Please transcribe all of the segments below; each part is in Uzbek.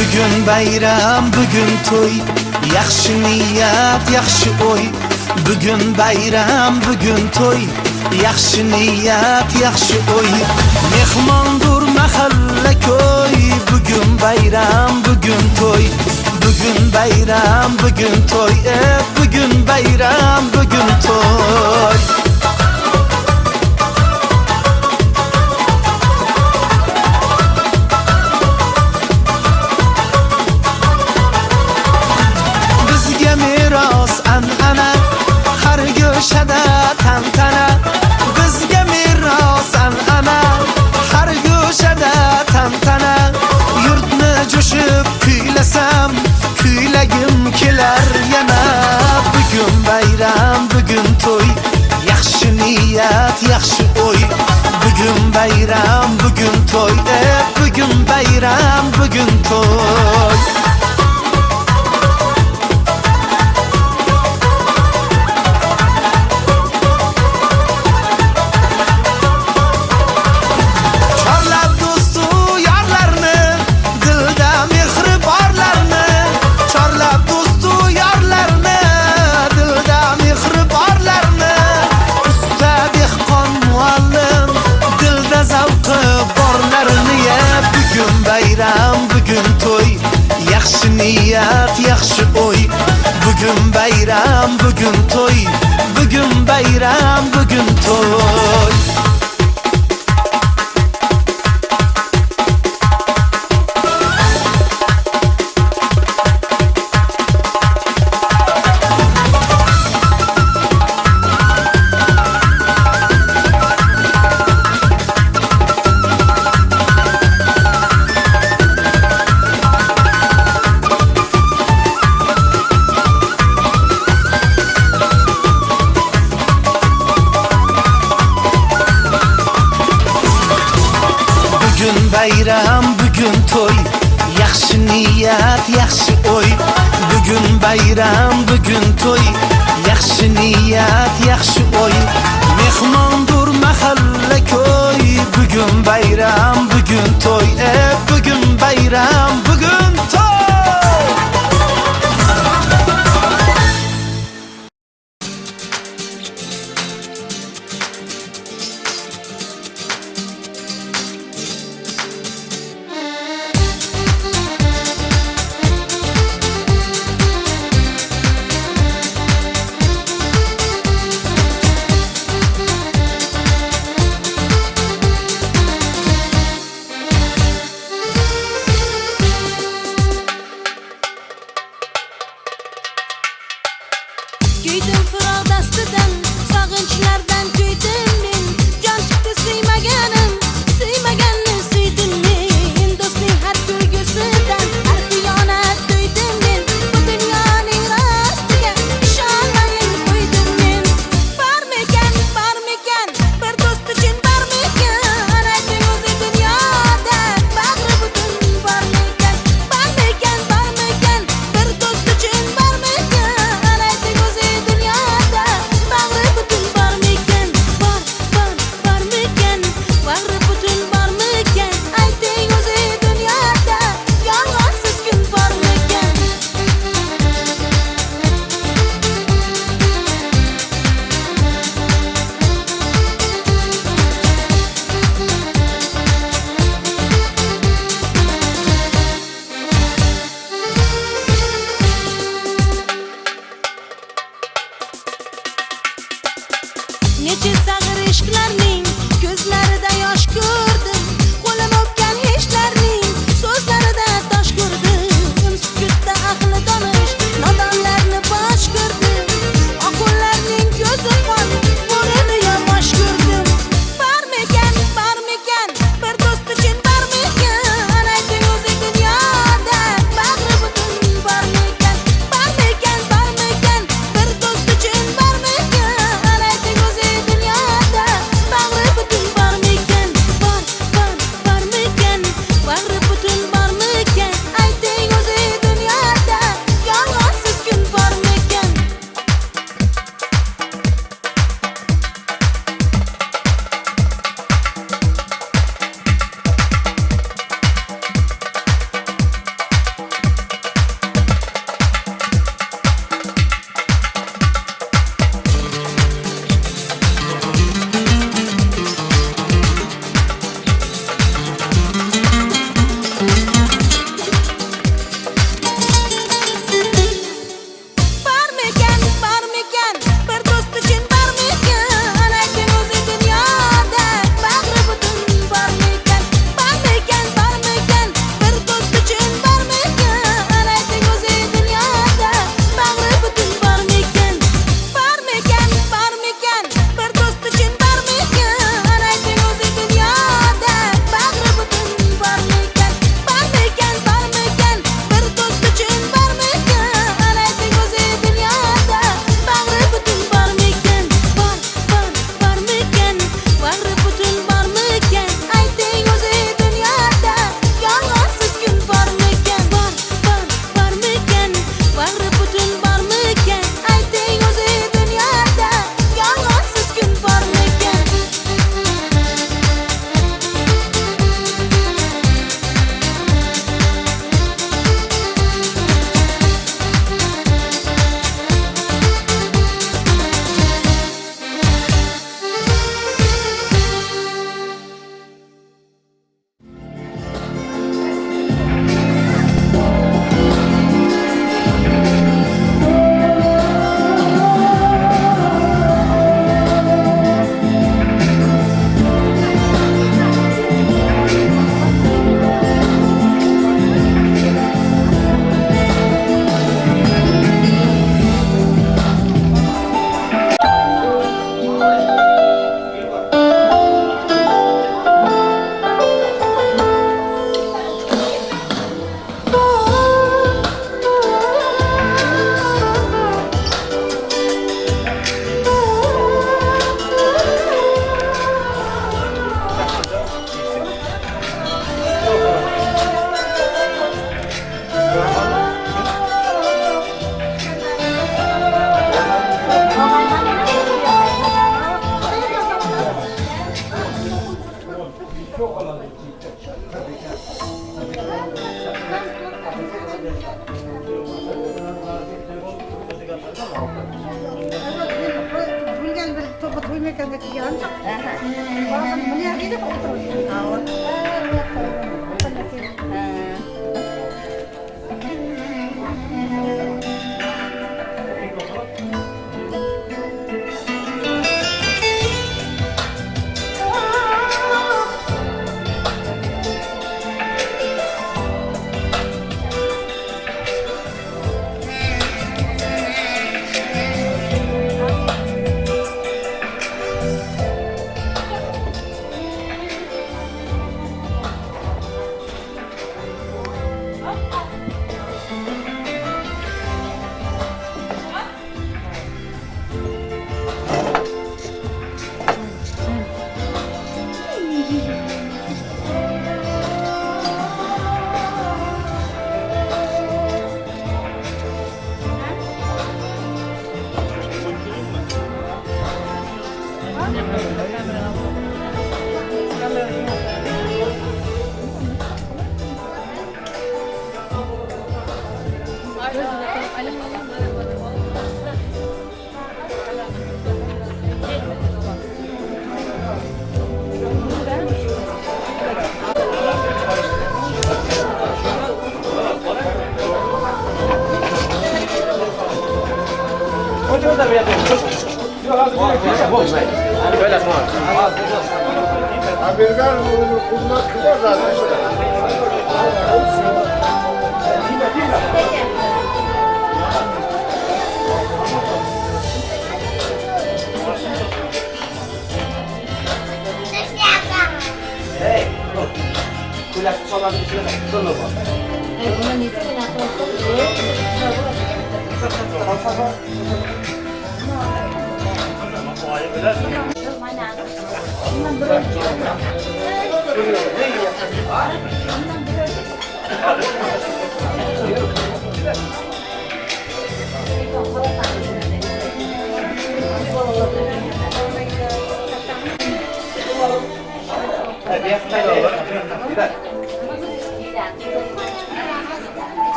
Bugun bayram, bugun to'y, yaxshi niyat, yaxshi o'y. Bugun bayram, bugun to'y, yaxshi niyat, yaxshi o'y. Mehmondur mahalla ko'y, bugun bayram, bugun to'y. Bugun bayram, bugun to'y, bugun bayram, bugun to'y. Bizga meros an'ana, har go'shada tantana. Bizga meros an'ana, har go'shada tantana. Yurtni jo'shib kuylasam, kuylagim kelar yana. Bugun bayram, bugun to'y, yaxshi niyat, yaxshi o'y. Bugun bayram, bugun to'y, bugun bayram, bugun to'y. Chorlab do'stu yorlarni, dilda mehri borlarni. Chorlab do'stu yorlarni, dilda mehri borlarni. Usta dehqon muallim, dilda zavqi borlarni. Bugun bayram, bugun to'y, yaxshi niyat, yaxshi o'y. Bugun bayram, bugun to'y, bugun bayram, bugun to'y. Bugun bayram, bugun to'y, yaxshi niyat, yaxshi o'y. Bugun bayram, bugun to'y, yaxshi niyat, yaxshi o'y. Mehmondur mahalla ko'y, bugun bayram, bugun to'y, bugun bayram, bugun to'y.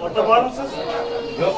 Orada var mısınız? Yok.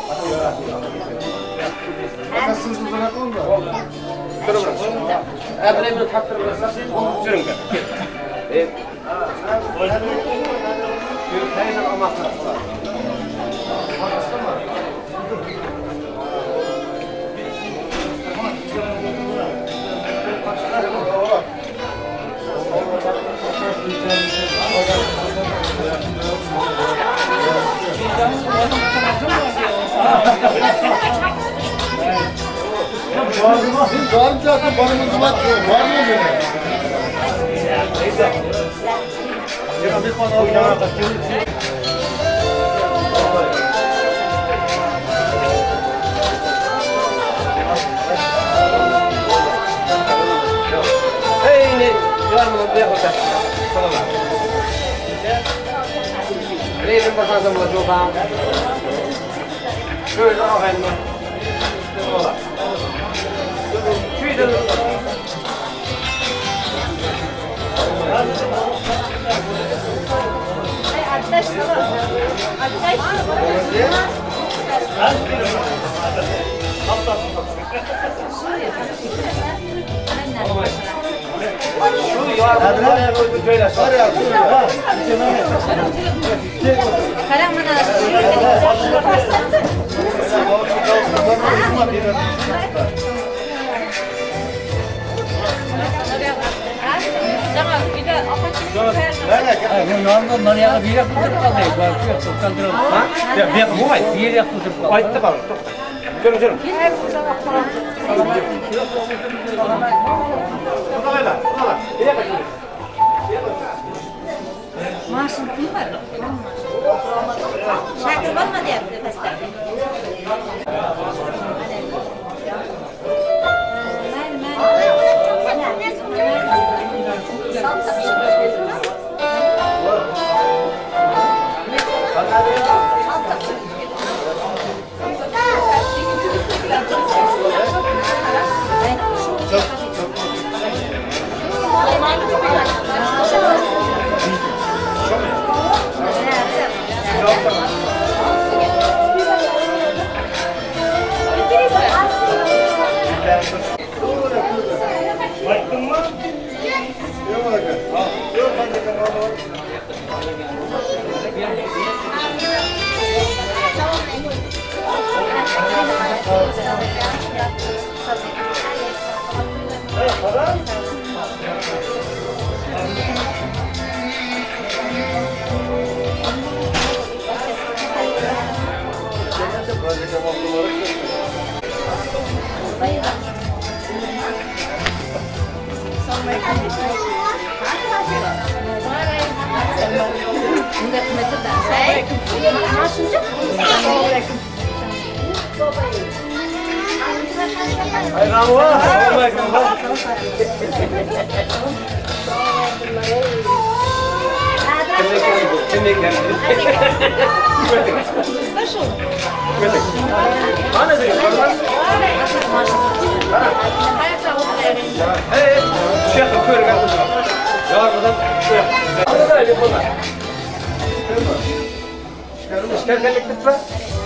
Ishga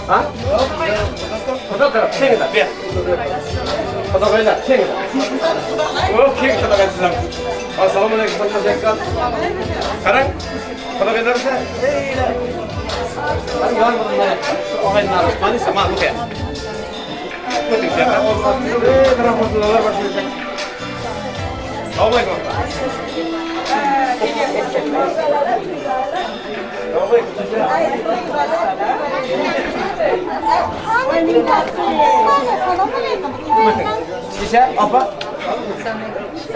Ha? Xudo taraf, kengda, ber. Xudoylar, kengda. O, keng xudoylar. Assalomu alaykum, tashakkur. Qarang, xudoylar, eyla. Qarang, yon mana og'aynilar, mana esa mana bu yerda. O'ting, rahmatulloh boshqa. Assalomu alaykum. Shisha, opa.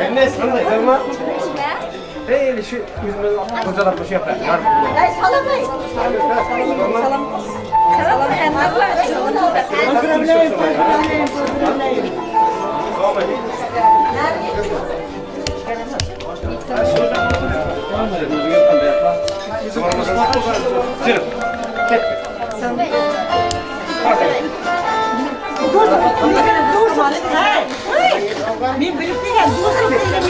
Endi qanday, zo'rmi? Ey, shu o'zimiz to'zalab bo'shyapti. Salom. Salom. Men bilib degan do'stim degan.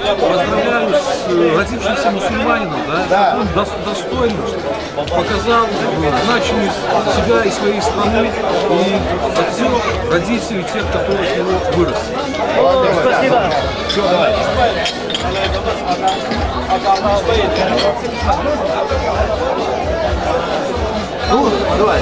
Поздравляю с родившимся мусульманином, да? Он достойно показал значимость себя и своей страны, и отцов, родителей тех, которых его выросли. Спасибо. Все, давай. Ну, давай.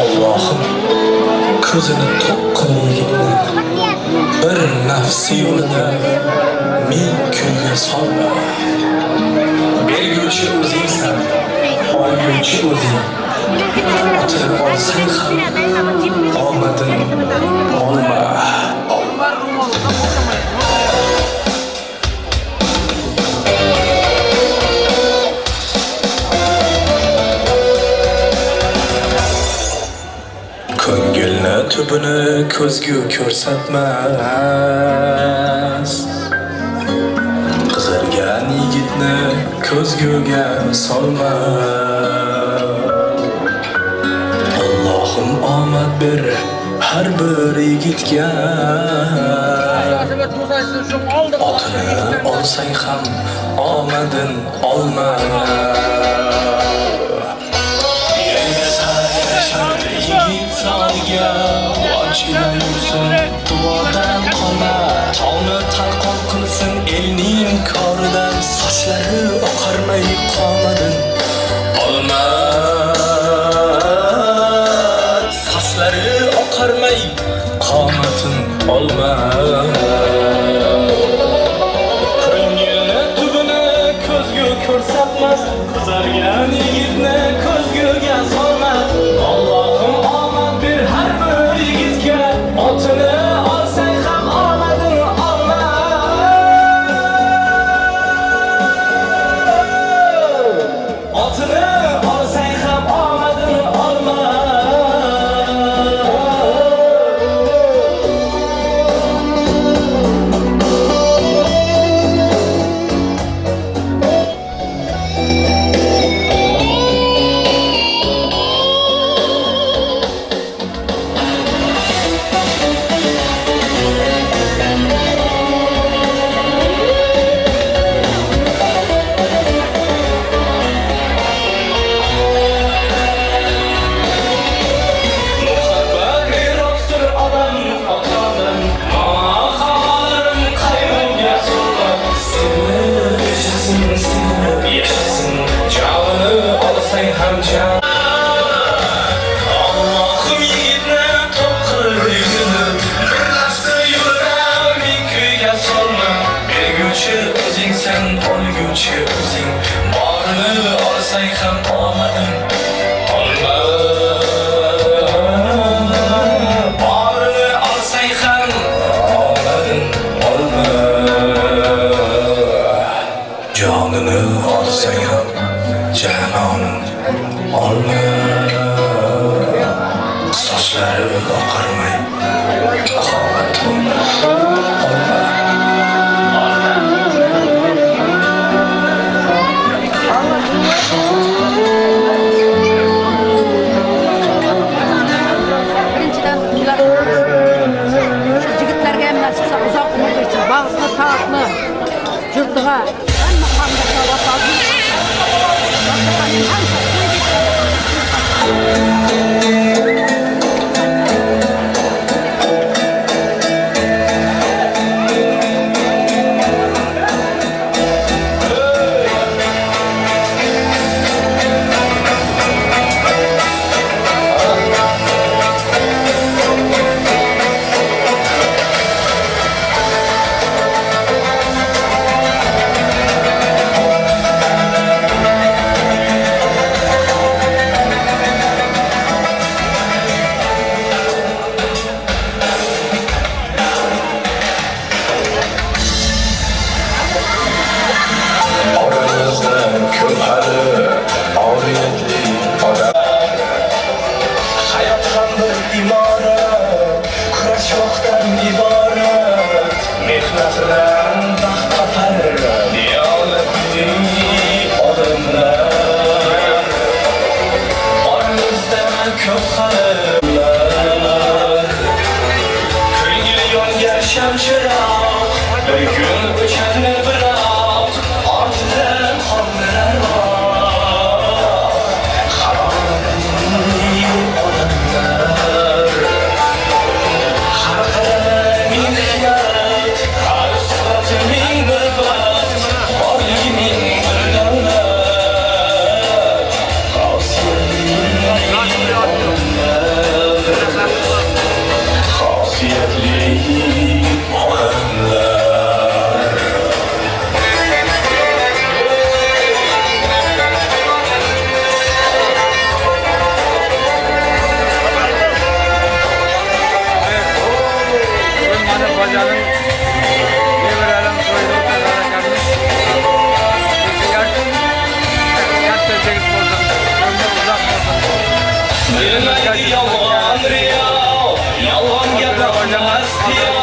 Allah'ım ko'zini to'q qil yigitning bir nafsi yo'lida ming kunga solma. Berguvchi o'zingsan, olguvchi o'zing. Otini olsang ham omadin olma. Ko'ngilni tubini ko'zgu ko'rsatmas. Qizargan yigitni ko'zguga solma. Allohim omad ber har bir yigitga. Otini olsang ham omadin olma. Yigit Ishonch ila yursin, duodan qolma. Tog'ni talqon qilsin elning koridan. Sochlari oqarmay qomadin olma. Sochlari oqarmay qomatin olma. Ko'ngilni tubini ko'zgu ko'rsatmas, qizargan yigitni ko'zguga solma. Allohim omad ber har bir yigitga, otini olsang ham omadini olma. Otini olsang ham omadini olma. Muhabbat merosdir odam otadan, Mahalarim qayg'uga solma. Sevib yashasin, sevib yashasin, jonini olsang ham jon. Allohim yigitni to'q qil yuzini, bir nafsi yo'lida ming kuyga solma. Berguvchi o'zingsan, olguvchi o'zing, borini olsang ham omadin olma. Borini olsang ham omadin olma. Jonini olsang ham janonin olma. Sochlari oqarmay qomatin olma. Birinchidan ular shu yigitlarga ham nasib qilsa uzoq umr bersin, baxtli, toatli yurtiga hamma qarindoshlar vatanning hamma. Oramizda ko'p hali oriyatli odam. Hayot ham bir imorat, kurashmoqdan iborat. Mehnatidan baxt topar diyonatli odamlar. Oramizda ko'p hali ko'ngli yongan shamchiroq, bir kun o'chadi biroq, ortidan qoldirar haroratli odamlar. Har qadami ming hikmat, har suhbati ming bir baxt, borligining bir davlat. Xosiyatli odamlar, xosiyatli odamlar. Bugun mana Xo'jalim nevaralim to'yida o'tkazar ekanmiz. Katta yigit bo'lsin, umri uzoq bo'lsin. Bilmaydi yolg'on riyo, yolg'onga boqmas qiyo.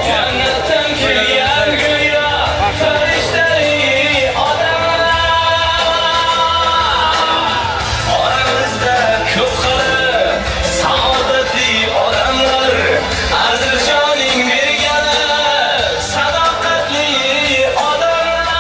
Jannatdan kelgan go'yo farishtali odamlar. Oramizda ko'p hali saodatli odamlar. Azizjoning bergani sadoqatli odamlar.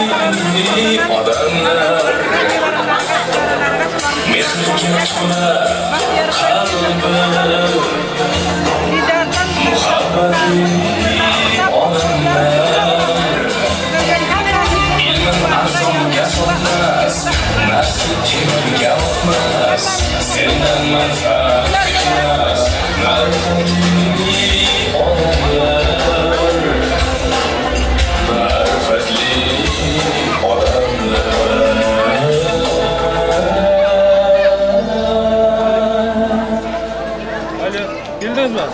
odamlar, mehrga to'la qalbi, muhabbatli odamlar. Ilm arzonga sotmas, nafsi temirga otmas, sendan manfaat kutmas, ma'rifatli odamlar, ma'rifatli odamlar. Alo, keldingizmi?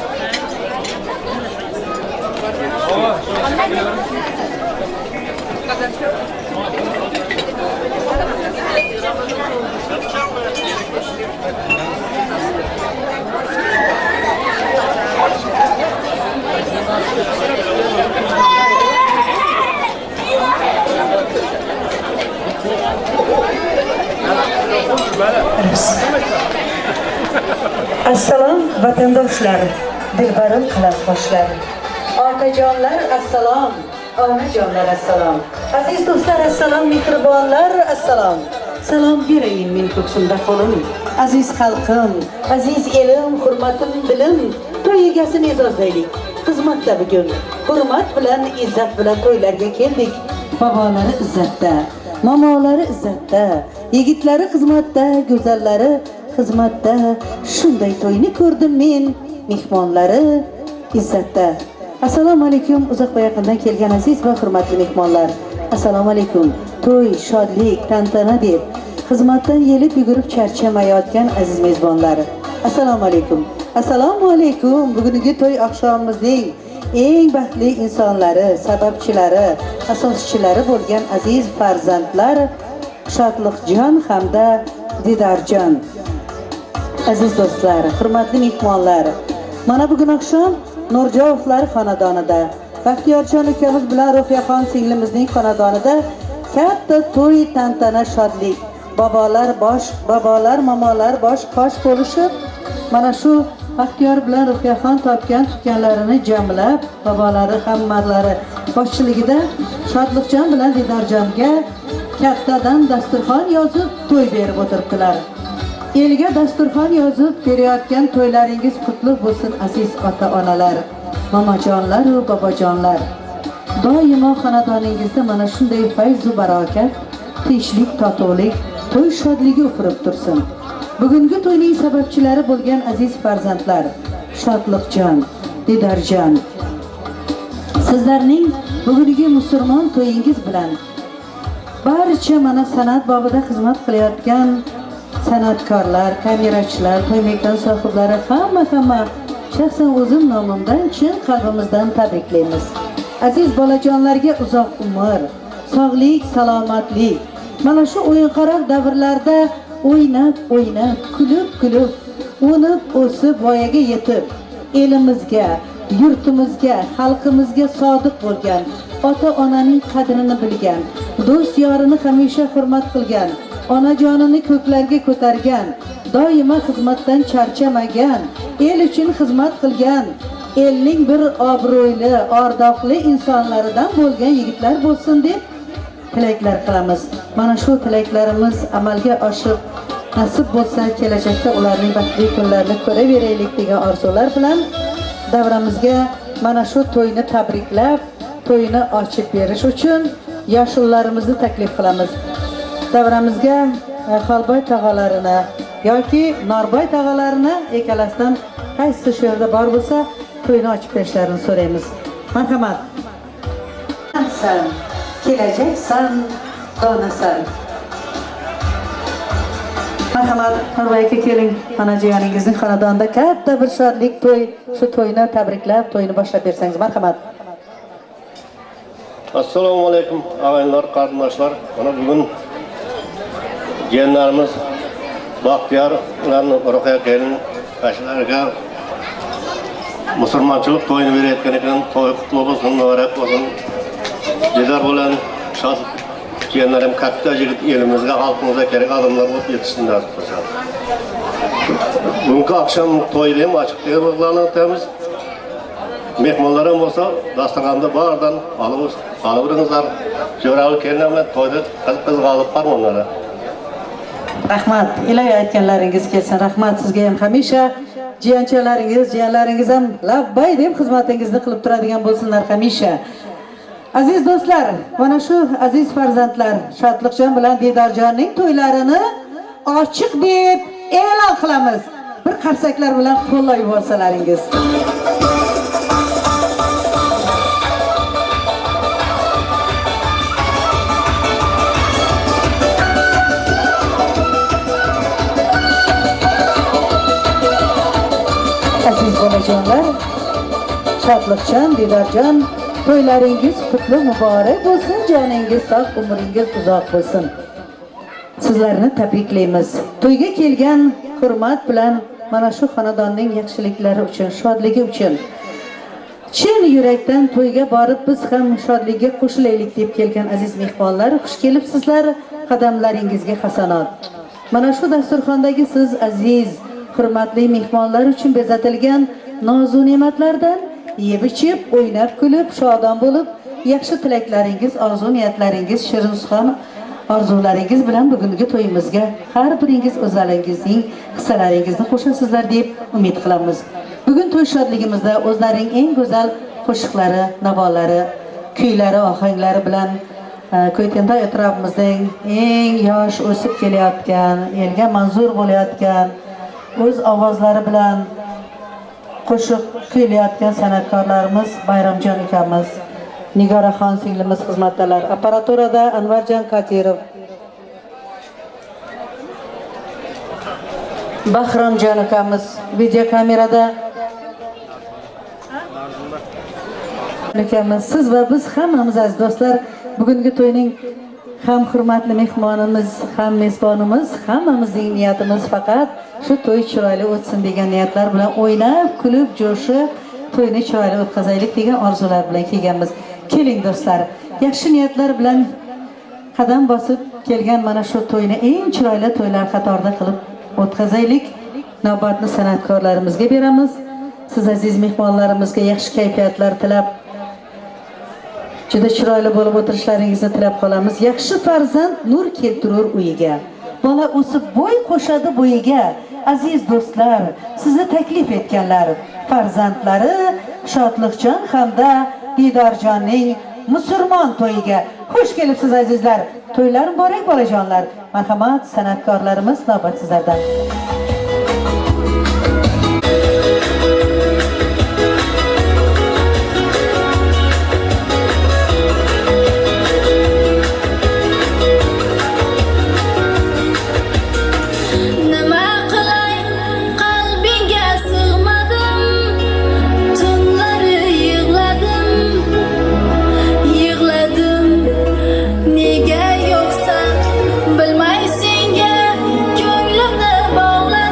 Assalom vatandoshlar, dilbarim qalamqoshlar. Otajonlar assalom, onajonlar assalom. Aziz do'stlar assalom, mehribonlar assalom. Salom berayin men ko'ksimda qo'lim. Aziz xalqim, aziz elim, hurmatim dilim. To'y egasini e'zozlaylik. Xizmatda bugun hurmat bilan, izzat bilan to'ylarga keldik. Bobolari izzatda, momolari izzatda, yigitlari xizmatda, go'zallari xizmatda. Shunday to'yni ko'rdim men, mehmonlari izzatda. Assalomu alaykum uzoq va yaqindan kelgan aziz va hurmatli mehmonlar. Assalomu alaykum. To'y, shodlik, tantana deb xizmatdan yelib yugurib charchamayotgan aziz mezbonlar. Assalomu alaykum. Assalomu alaykum. Bugungi to'y oqshomimizning eng baxtli insonlari, sababchilari, asoschilari bo'lgan aziz farzandlar Shodliqjon hamda Didarjon. Aziz do'stlar, hurmatli mehmonlar, mana bugun oqshom Nurjovlar xonadonida Baxtiyorjon ukamiz bilan Ruhiyaxon singlimizning xonadonida katta to'y, tantana, shodlik. Bobolar bosh, bobolar, momolar bosh qosh bo'lishib, mana shu Baxtiyor bilan Ruhiyaxon topgan tutganlarini jamlab, bobolari hammalari boshchiligida Shodliqjon bilan Didarjonga kattadan dasturxon yozib to'y berib o'tiribdilar. Elga dasturxon yozib berayotgan to'ylaringiz qutlug' bo'lsin aziz ota-onalar, momojonlar va bobojonlar. Doimo xonadoningizda mana shunday fayz va barokat, tinchlik, totuvlik, to'y shodligi ufurib tursin. Bugungi to'yning sababchilari bo'lgan aziz farzandlar Shodliqjon, Didarjon, sizlarning bugungi musulmon to'yingiz bilan barcha mana san'at bobida xizmat qilayotgan san'atkorlar, kamerachilar, to'y-makon sohiblari hamma shaxsan o'zim nomimdan chin qalbimizdan tabriklaymiz. Aziz bolajonlarga uzoq umr, sog'lik, salomatlik. Mana shu o'yinqaroq davrlarda o'ynab, o'ynab, kulib, kulib, unib, o'sib, voyaga yetib, elimizga, yurtimizga, xalqimizga sodiq bo'lgan, ota-onaning qadrini bilgan, do'st yorini hamisha hurmat qilgan, onajonini ko'klarga ko'targan, doimo xizmatdan charchamagan, el uchun xizmat qilgan, elning bir obro'li, ordoqli insonlaridan bo'lgan yigitlar bo'lsin deb tilaklar qilamiz. Mana shu tilaklarimiz amalga oshib, nasib bo'lsa kelajakda ularning baxtli kunlarini ko'raveraylik degan orzular bilan davramizga mana shu to'yni tabriklab, to'yni ochib berish uchun yoshullarimizni taklif qilamiz. Davramizga Xolboy tog'alarini yoki Norboy tog'alarini ikkalasidan qaysi shu yerda bor bo'lsa to'yni ochib berishlarini so'raymiz. Marhamat. San, kelajaksan, donasan. Marhamat, Norboy aka keling. Mana jiyaningizning xonadonida katta bir shodlik to'y, shu to'yni tabriklab, to'yni boshlab bersangiz, marhamat. Assalomu alaykum ağaylar, qarındaşlar. Mana bugun jiyanlarimiz Baxtiyor ularni Ruhiya kelin shularga musulmonchilik to'yini berayotgan ekan. To'y qutlug' bo'lsin, muborak bo'lsin. Didor bilan shod jiyanlarim katta yigit elimizga, xalqimizga kerak odamlar bo'lib yetishsin nasib qilsa. Bugungi oqshom to'yini ham ochiq deb e'lon etamiz. Mehmonlar ham bo'lsa, dasturxonda baridan olib olaveringizlar. Jo'rali kelinlar bilan to'yni qiziq qiziq olib bormanlar. Rahmat, ilohiy aytganlaringiz kelsin. Rahmat sizga ham hamisha jiyanchalaringiz, jiyanlaringiz ham labbay deb xizmatingizni qilib turadigan bo'lsinlar hamisha. Aziz do'stlar, mana shu aziz farzandlar Shodliqjon bilan Didorjonning to'ylarini ochiq deb e'lon qilamiz. Bir qarsaklar bilan qo'llab yuborsalaringiz. Aziz bolajonlar, Shodliqjon, Didorjon, to'ylaringiz qutlu muborak bo'lsin, joningiz sog', umringiz uzoq bo'lsin. Sizlarni tabriklaymiz. To'yga kelgan hurmat bilan mana shu xonadonning yaxshiliklari uchun, shodligi uchun chin yurakdan to'yga borib biz ham shodlikka qo'shilaylik deb kelgan aziz mehmonlar, xush kelibsizlar, qadamlaringizga hasanot. Mana shu dasturxondagi siz aziz, hurmatli mehmonlar uchun bezatilgan nozu ne'matlardan yeb ichib, o'ynab kulib, shodon bo'lib, yaxshi tilaklaringiz, orzu niyatlaringiz, shirin suxan orzularingiz bilan bugungi to'yimizga har biringiz o'zlaringizning hissalaringizni qo'shasizlar deb umid qilamiz. Bugun to'y shodligimizda o'zlarining eng go'zal qo'shiqlari, navolari, kuylari, ohanglari bilan Ko'ytentoy atrofimizning eng yosh o'sib kelayotgan, elga manzur bo'layotgan, o'z ovozlari bilan qo'shiq kuylayotgan san'atkorlarimiz Bayramjon ukamiz, Nigoraxon singlimiz xizmatdalar. Apparaturada Anvarjon Qodirov, Bahromjon ukamiz videokamerada ukamiz. Siz va biz hammamiz aziz do'stlar bugungi to'yning ham hurmatli mehmonimiz, ham mezbonimiz, hammamizning niyatimiz faqat shu to'y chiroyli o'tsin degan niyatlar bilan o'ynab, kulib, jo'shib to'yni chiroyli o'tkazaylik degan orzular bilan kelganmiz. Keling do'stlar, yaxshi niyatlar bilan qadam bosib kelgan mana shu to'yni eng chiroyli to'ylar qatorida qilib o'tkazaylik. Navbatni san'atkorlarimizga beramiz. Siz aziz mehmonlarimizga yaxshi kayfiyatlar tilab, juda chiroyli bo'lib o'tirishlaringizni tilab qolamiz. Yaxshi farzand nur keltirur uyiga. Bola o'sib bo'y qo'shadi bo'yiga. Aziz do'stlar, sizni taklif etganlar farzandlari Shodliqjon hamda Didorjonning musulmon to'yiga. Xush kelibsiz azizlar. To'ylar muborak bolajonlar. Marhamat, san'atkorlarimiz, navbat sizlardan. Nima qilay qalbingga sig'madim, tunlari yig'ladim, yig'ladim. Nega yo'qsan bilmay senga ko'nglimni bog'ladim.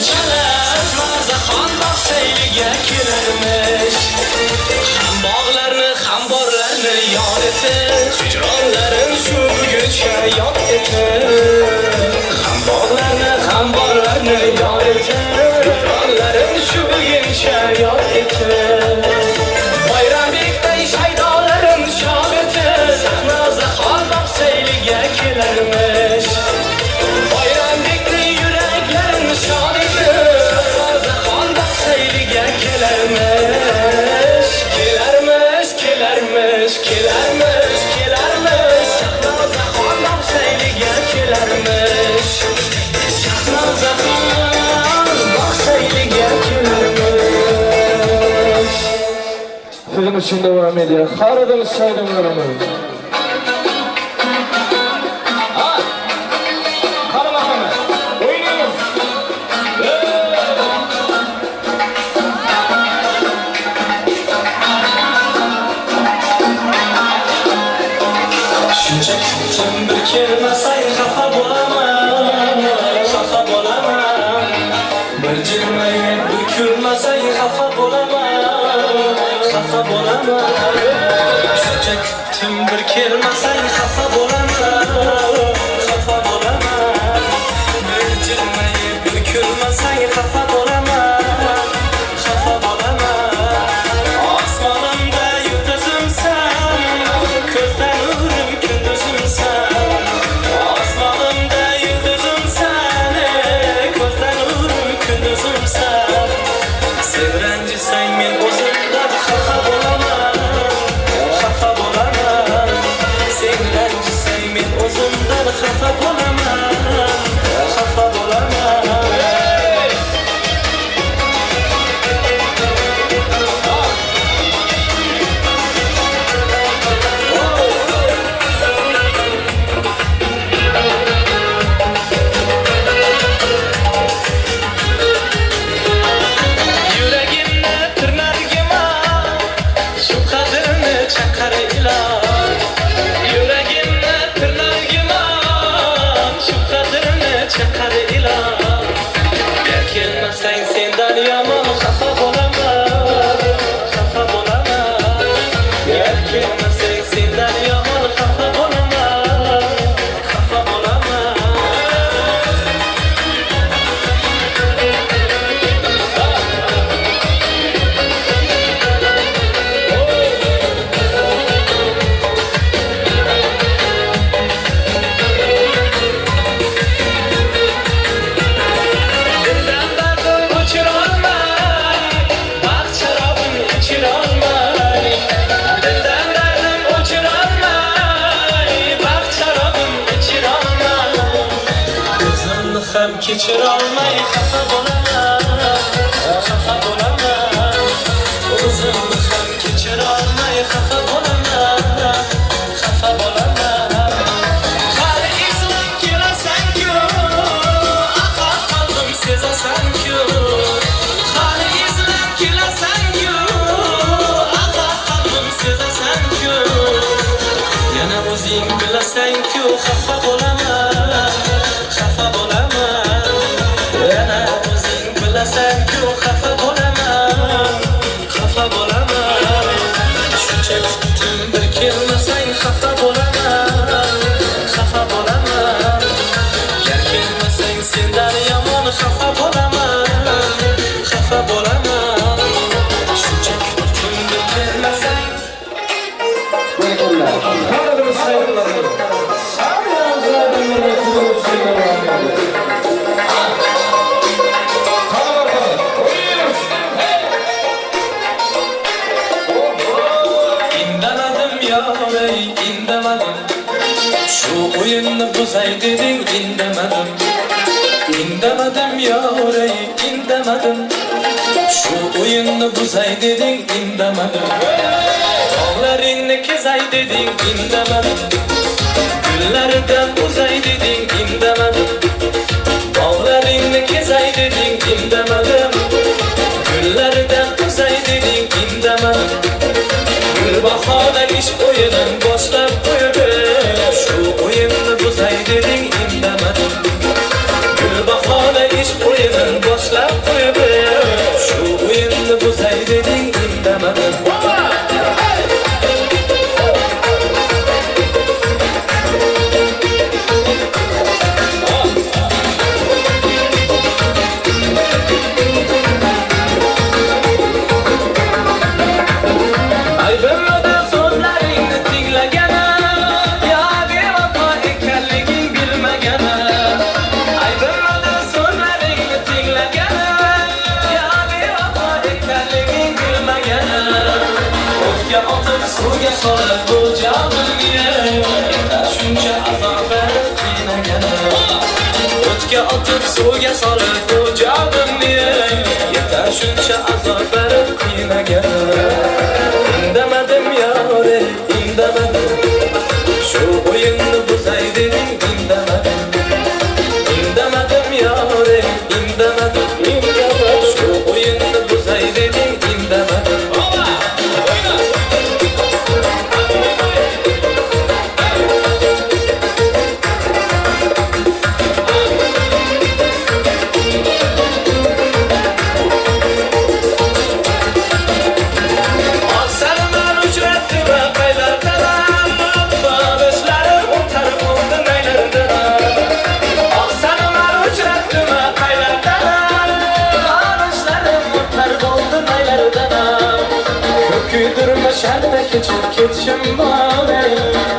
Shahnozaxon bog'sayliga kelarmish. Ham bog'larni, ham borlarni yor etib, hijronlarim shu buguncha yod etib. Ham bog'larni, ham borlarni yor etib, hijronlarim shu buguncha yod etib. Bayramlikday shaydolarim shod etib, Shahnozaxon bog'sayliga kelarmish. Bayramlikni yuraklarim shod etib, Shahnozaxon bog'sayliga kelarmish. Kelarmish, kelarmish, kelarmish, kelarmish, Shahnozaxon bog'sayliga kelarmish. Shahnozaxon bog'sayliga kelarmish. Sizin için devam ediyor. Karadeniz saydamlarımız. Ha! Qani marhamat. O'ynaymiz. Shuncha kutdim, bir kelmasang xafa bo'laman, xafa bo'laman. Bir jilmayib, bir kulmasang xafa bo'laman, xafa bo'laman. Shuncha kutdim, bir kelmasang xafa bo'laman, xafa bo'laman. Bir jilmayib, bir kulmasang xafa bo'laman, xafa bo'laman. Osmonimda yulduzimsan, ko'zdan nurim kunduzimsan. Osmonimda yulduzimsan, ko'zdan nurim kunduzimsan. Sen ranjisang men o'zimdan xafa bo'laman, xafa bo'laman. Sen ranjisang men o'zimdan xafa bo'laman, xafa bo'laman. Yuragimni tirnar gumon, shubhadilni chaqar ilon. Yuragimni tirnar gumon, shubhadilni chaqar ilon. Gar kelmasang sendan yomon xafa bo'laman, xafa bo'laman. Gar kelmasang sendan yomon xafa bo'laman, xafa bo'laman. Dildan dardim o'chirolmay, baxt sharobini ichirolmay. Dildan dardim o'chirolmay, baxt sharobini ichirolmay. O'zimni ham kechirolmay xafa bo'laman, xafa bo'laman. O'zimni ham kechirolmay xafa bo'laman, xafa bo'laman. Hali eslab kelasan-ku, axir qalbim sezasan-ku. Hali eslab kelasan-ku, axir qalbim sezasan-ku. Yana o'zing bilasan-ku, xafa bo'laman, xafa bo'laman. Yana o'zing bilasan-ku, xafa bo'laman, xafa bo'laman. Shuncha kutdim, bir kelmasang xafa bo'laman, xafa bo'laman. Gar kelmasang sendan yomon xafa bo'laman, xafa bo'laman. Shuncha kutdim, bir kelmasang. Barakallah. Karadeniz saydamlarımız. Saydamlarımız sizin için devam ediyor. Qani marhamat. O'ynaymiz. Indamadim yorey, indamadim. Shu o'yinni buzay deding, indamadim. Indamadim yorey, indamadim. Shu o'yinni buzay deding, indamadim. Tog'laringni kezay deding, indamadim. Gullaridan uzay deding, indamadim. Tog'laringni kezay deding, indamadim. Gullaridan uzay deding, indamadim. Gulbahorda ish o'yinin boshlab qo'ydi. Shu o'yinni buzay deding, indamadim. Gulbahorda ish o'yinin boshlab O'tga otib suvga solib o'jog'imni, yetar shuncha azob berib qiynagan. Indamadim yore, indamadim. Shu o'yinni buzay deding, indamadim. Indamadim yore, indamadim. Shu o'yinni buzay deding, indamadim. Şartta keçip ketişim var ey,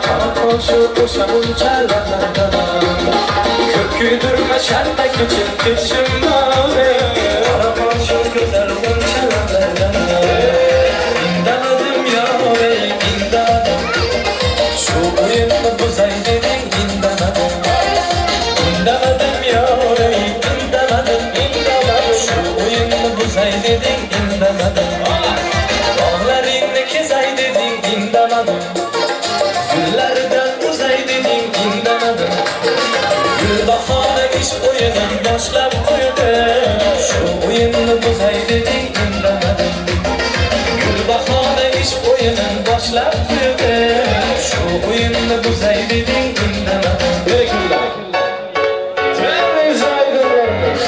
qara qo'shu o'sha munchalardan. Ko'p kuydirma shartta kechib ketishim bor ey, qara qo'shu go'zal munchalardan. Indamadim yor ey, indamadim. Shu o'yinni buzay deding, indamadim. Indamadim yor ey, indamadim. Shu o'yinni buzay deding, indamadim. Dog'laringni kezay deding, indamadim. Gullardan uzay deding, indamadim. Gulbahorda ishq o'yinin boshlab qo'ydi, shu o'yinni buzay deding, indamadim. Gulbahorda ishq o'yinin boshlab qo'ydi, shu o'yinni buzay deding, indamadim. Berekillah. Temiz aydınlarımız.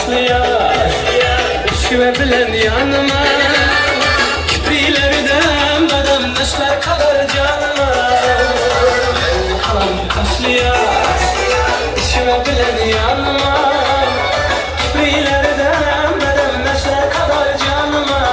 Taşlayan Düşme bilen yanıma. Kiprilerden badam taşlar kalır canıma. Kalan taşlayan Düşme bilen yanıma. Kiprilerden badam taşlar kalır canıma.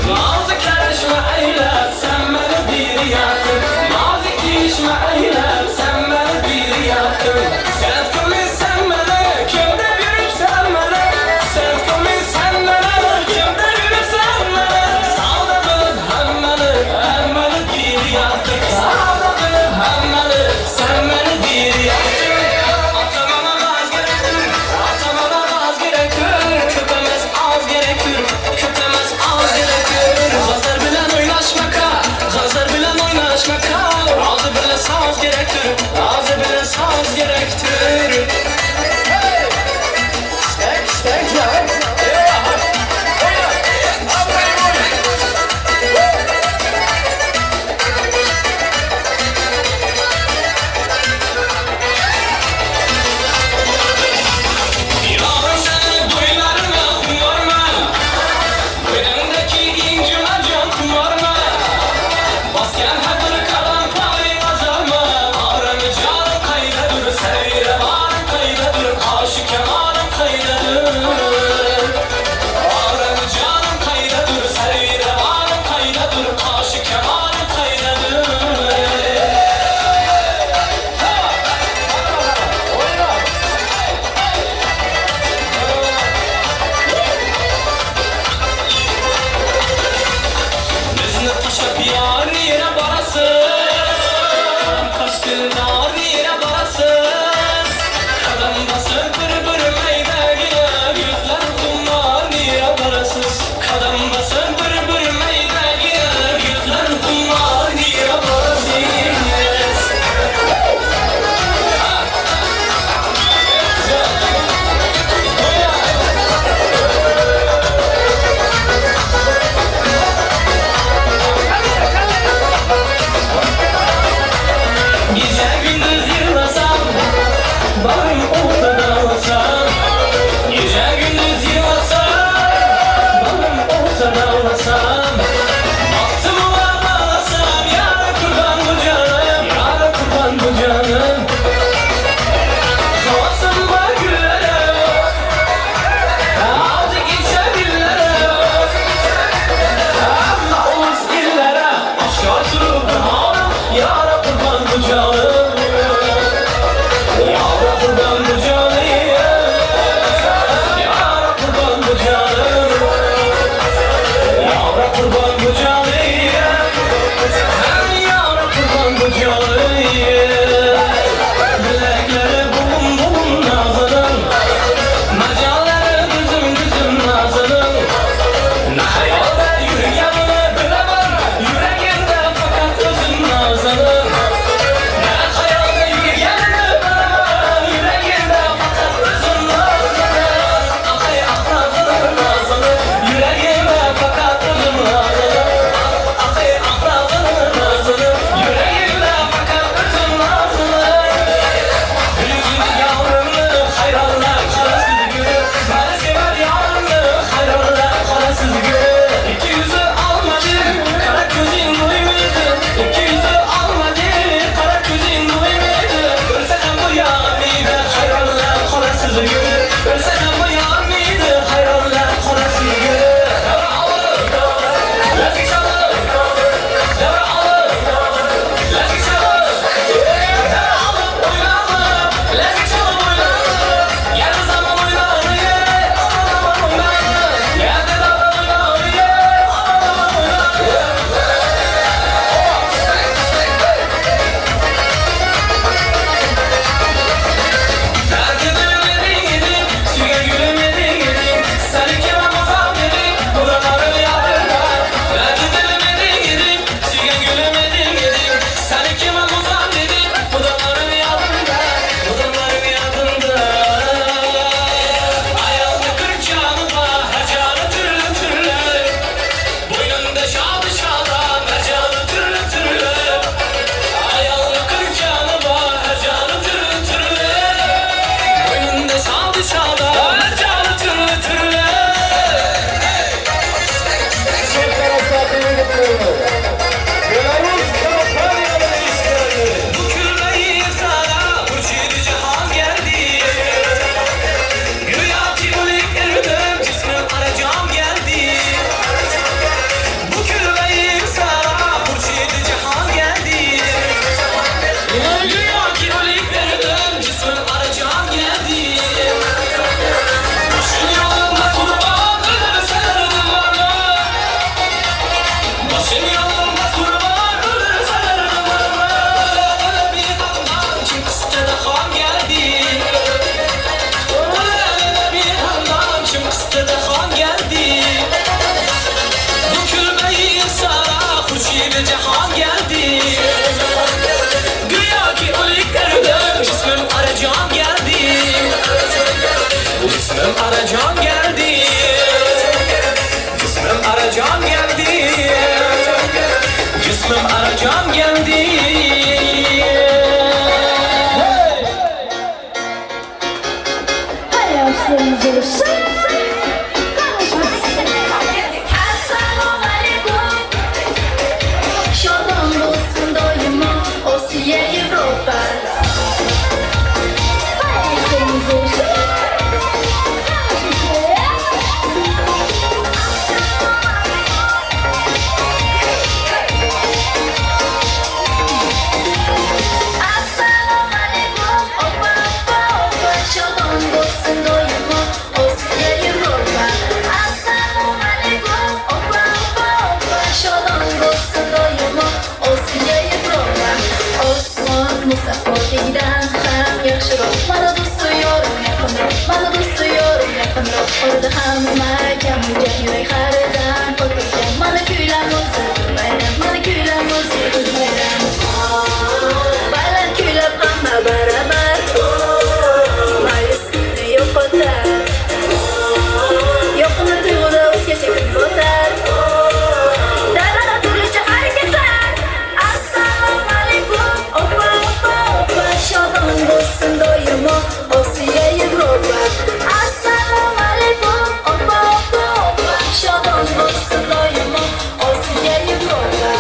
Nazik karışma eyle sen beni bir yaktın. Nazik işme eyle sen beni bir yaktın. Sen kimi sen beni kimde yürüp sen beni. Sen kimi sen beni kimde yürüp sen beni. Sağda bılıp hem beni Cismim aracan geldi. Cismim aracan geldi. Cismim aracan geldi. Hay yaşlarımız olsun. Assalomu alaykum. Shodon bo'lsin doimo Osiyo, Yevropa. Hay yaşlarımız olsun. Assalomu alaykum, opa, opa, opa, shodon bo'lsin doimo Osiyo, Yevropa. Assalomu alaykum, opa, opa, opa, shodon bo'lsin doimo Osiyo, Yevropa. Osmon musaffo tegidan ham yaxshiroq. Mana do'stu yorim yaqinroq, mana do'stu yorim yaqinroq. Orada hamma kam-jam, yurak haridan xotirjam. Mana kuylam o'zi bayram, mana kuylam o'zi bayram. Baland kuylab hamma barabar, ma'yuslikni yo'qotar. Yoqimli tuyg'uda o'zgacha kun botar. Dalada turlicha harakatlar. Assalomu alaykum, opa, opa, opa, shodon bo'lsin doimo Osiyo, Yevropa. Assalomu alaykum, opa, opa, opa, shodon bo'lsin doimo Osiyo, Yevropa.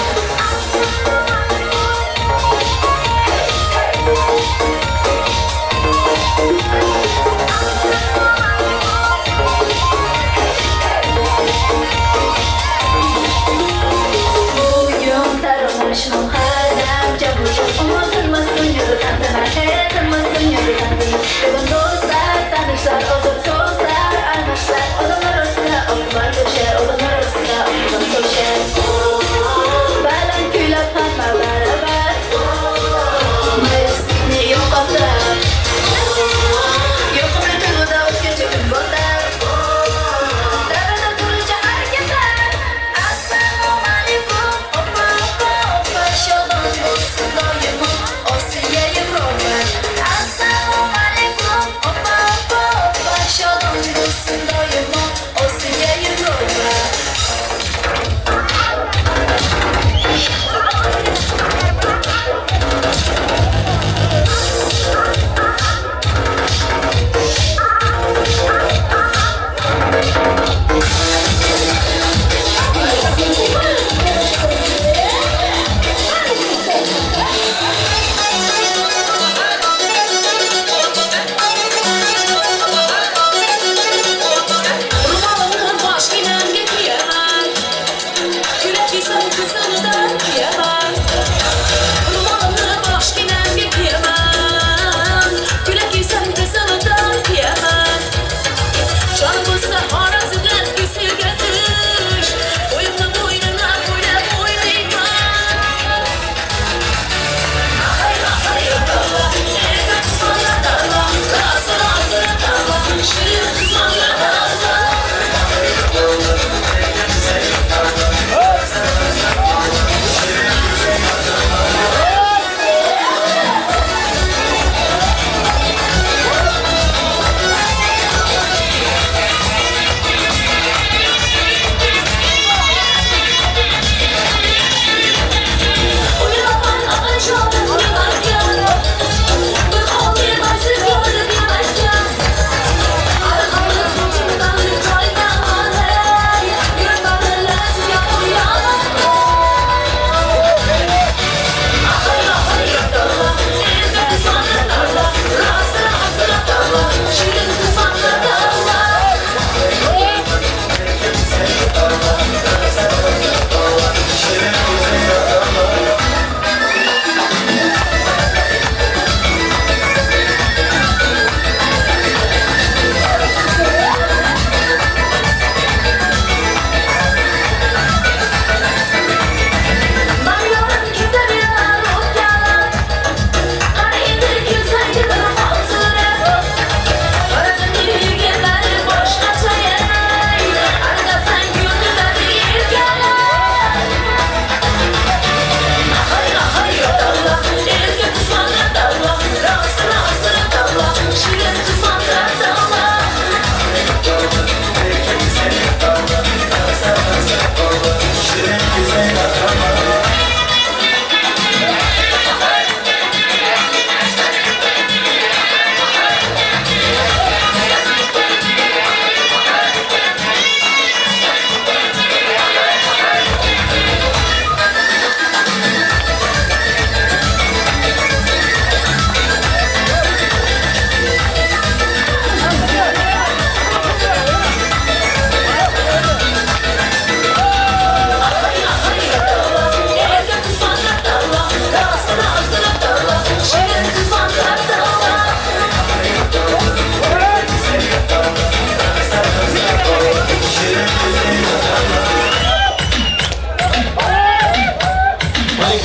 Bugun tarona shom hadam jabushon. Unutilmas dunyoda tantana, hey, tinmas dunyoda tantana. Bugun do'stlar, tanishlar, ozod so'zlar almashlar. Odamlar orasida oqlar to'shar, odamlar orasida oqlar to'shar. Baland kuylab hamma baravar, ma'yuslikni yo'qotar. Yoqimli tuyg'uda o'zgacha kun botar. Dalada turlicha harakatlar. Assalomu alaykum, opa, opa, opa, shodon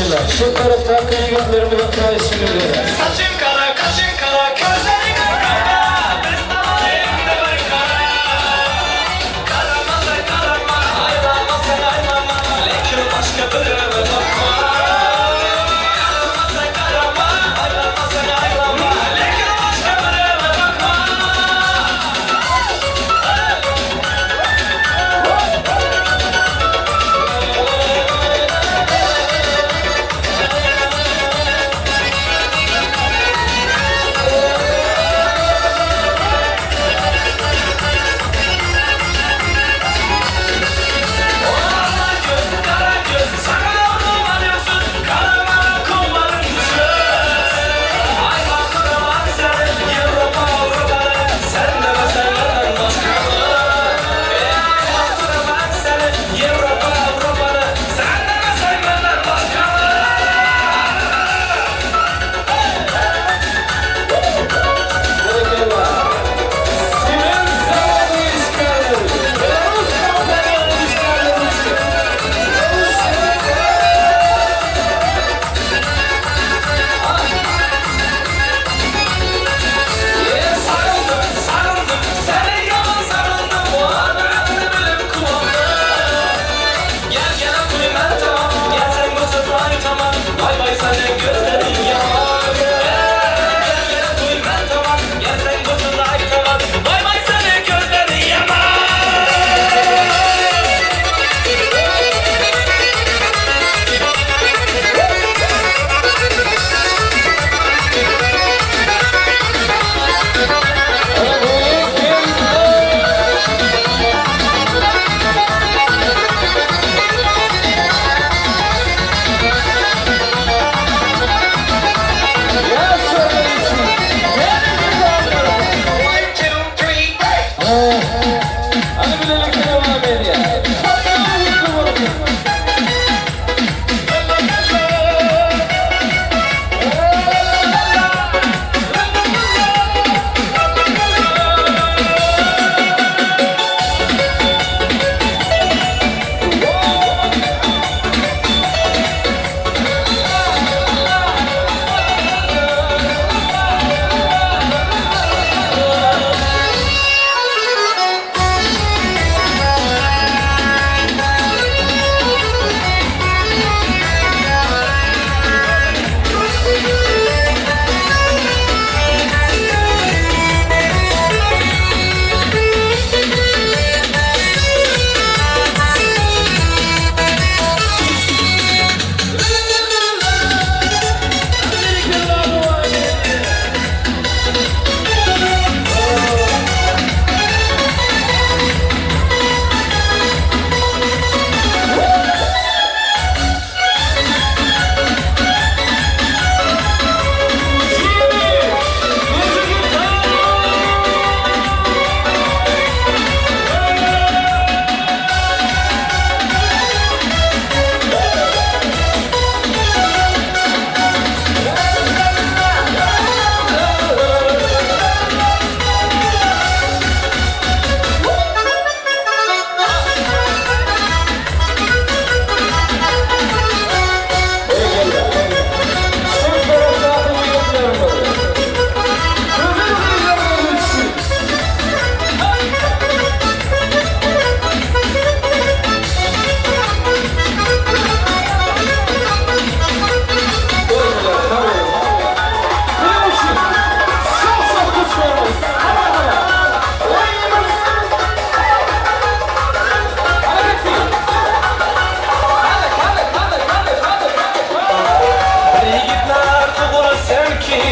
Berekella. Şu taraftaki yigitlerimizin sayesinde diyorlar. Saçın kara, kaşın kara, gözlerin kara. Biz damarında bir kara. Karamasa karama, aylama sen aylama. Lekin başka birine bakma. Karamasa karama, aylama sen aylama. Lekin başka birine bakma.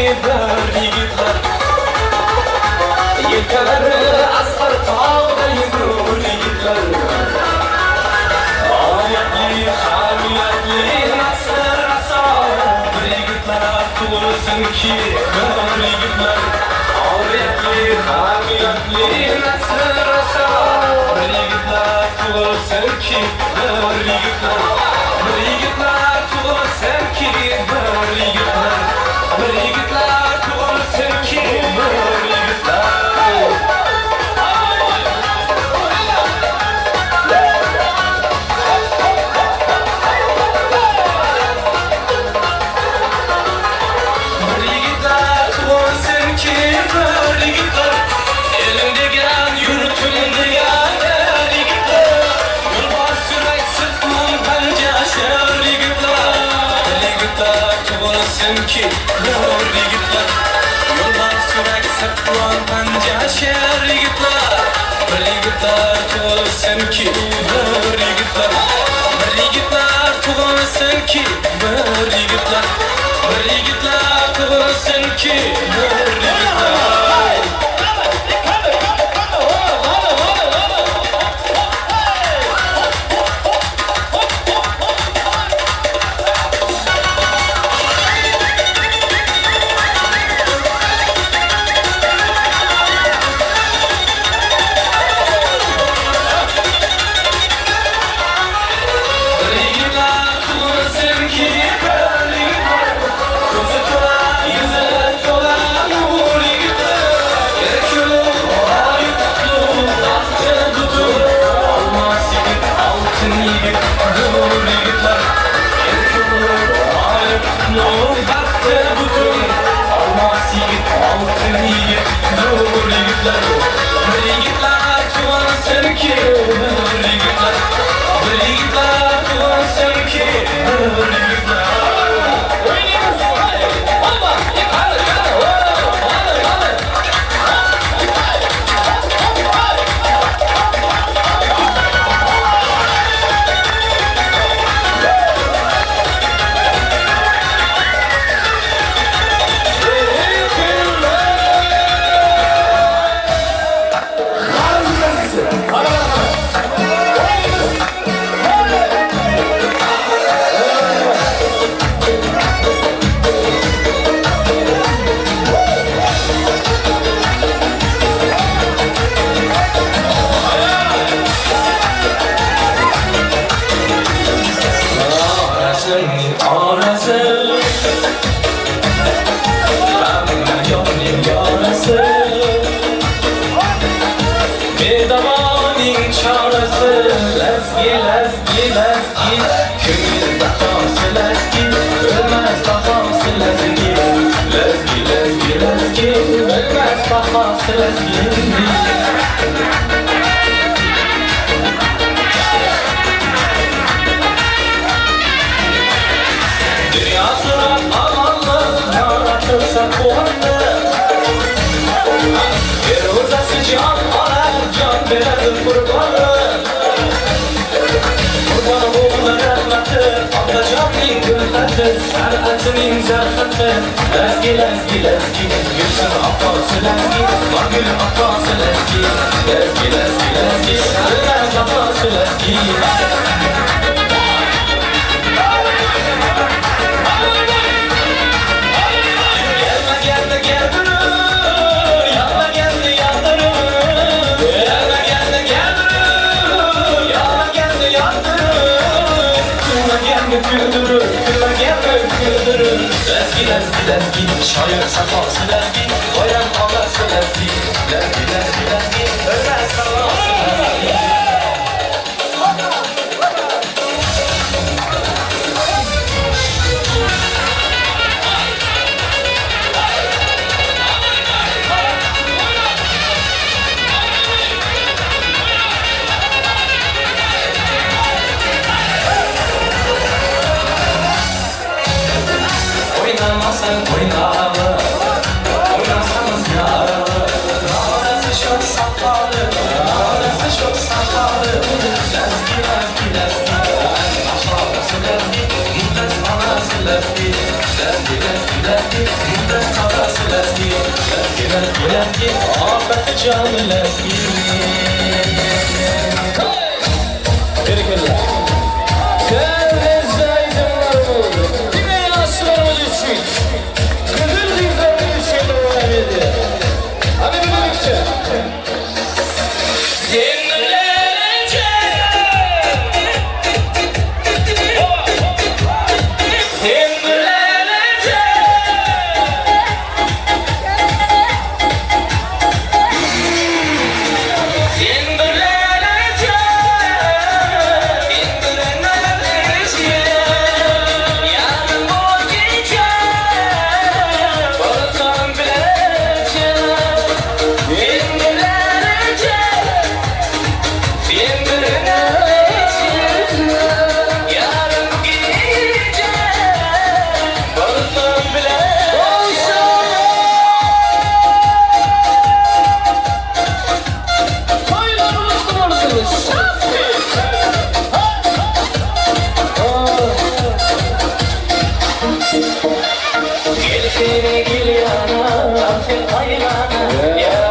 Bir yigitlar yelkalari asqar tog'da yugurur yigitlar. Oyatli, hamiyatli nasr asor bir yigitlar tug'ilsinki bir yigitlar. Oyatli, hamiyatli nasr asor bir yigitlar tug'ilsinki bir yigitlar. Bir yigitlar tug'ilsinki bir yigitlar. Bir yigitlar tug'ilsinki bir yigitlar. Tug'ilsin ki bir yigitlar, yo'llar surak sirtlon panja sher yigitlar. Bir yigitlar tug'ilsin ki bir yigitlar, bir yigitlar tug'ilsin ki bir yigitlar, bir yigitlar tug'ilsin ki bir yigitlar. San'atining zarxati, lazgi, lazgi, lazgi, Gulshan opasi lazgi, Norgul opasi lazgi, lazgi, lazgi, lazgi, Bilmas opasi lazgi. Gelmaganda geldirur, yonmaganda yondirur, gelmaganda geldirur, yonmaganda yondirur, kulmaganda kuldirur, kulmaganda kuldirur. Lazgi, lazgi, lazgi, shoir safosi lazgi, bayram onasi lazgi, lazgi, lazgi, lazgi, o'lmas salosi lazgi. Oynamasın oynalı, oynasanız yaralı. Narası çok safalı, narası çok safalı. Lezgi, lezgi, lezgi, aşağısı lezgi, mutlu anası lezgi. Lezgi, lezgi, lezgi, mutlu anası lezgi. Lezgi, lezgi, lezgi, afeti canı lezgi. Bereketler. Gül yana,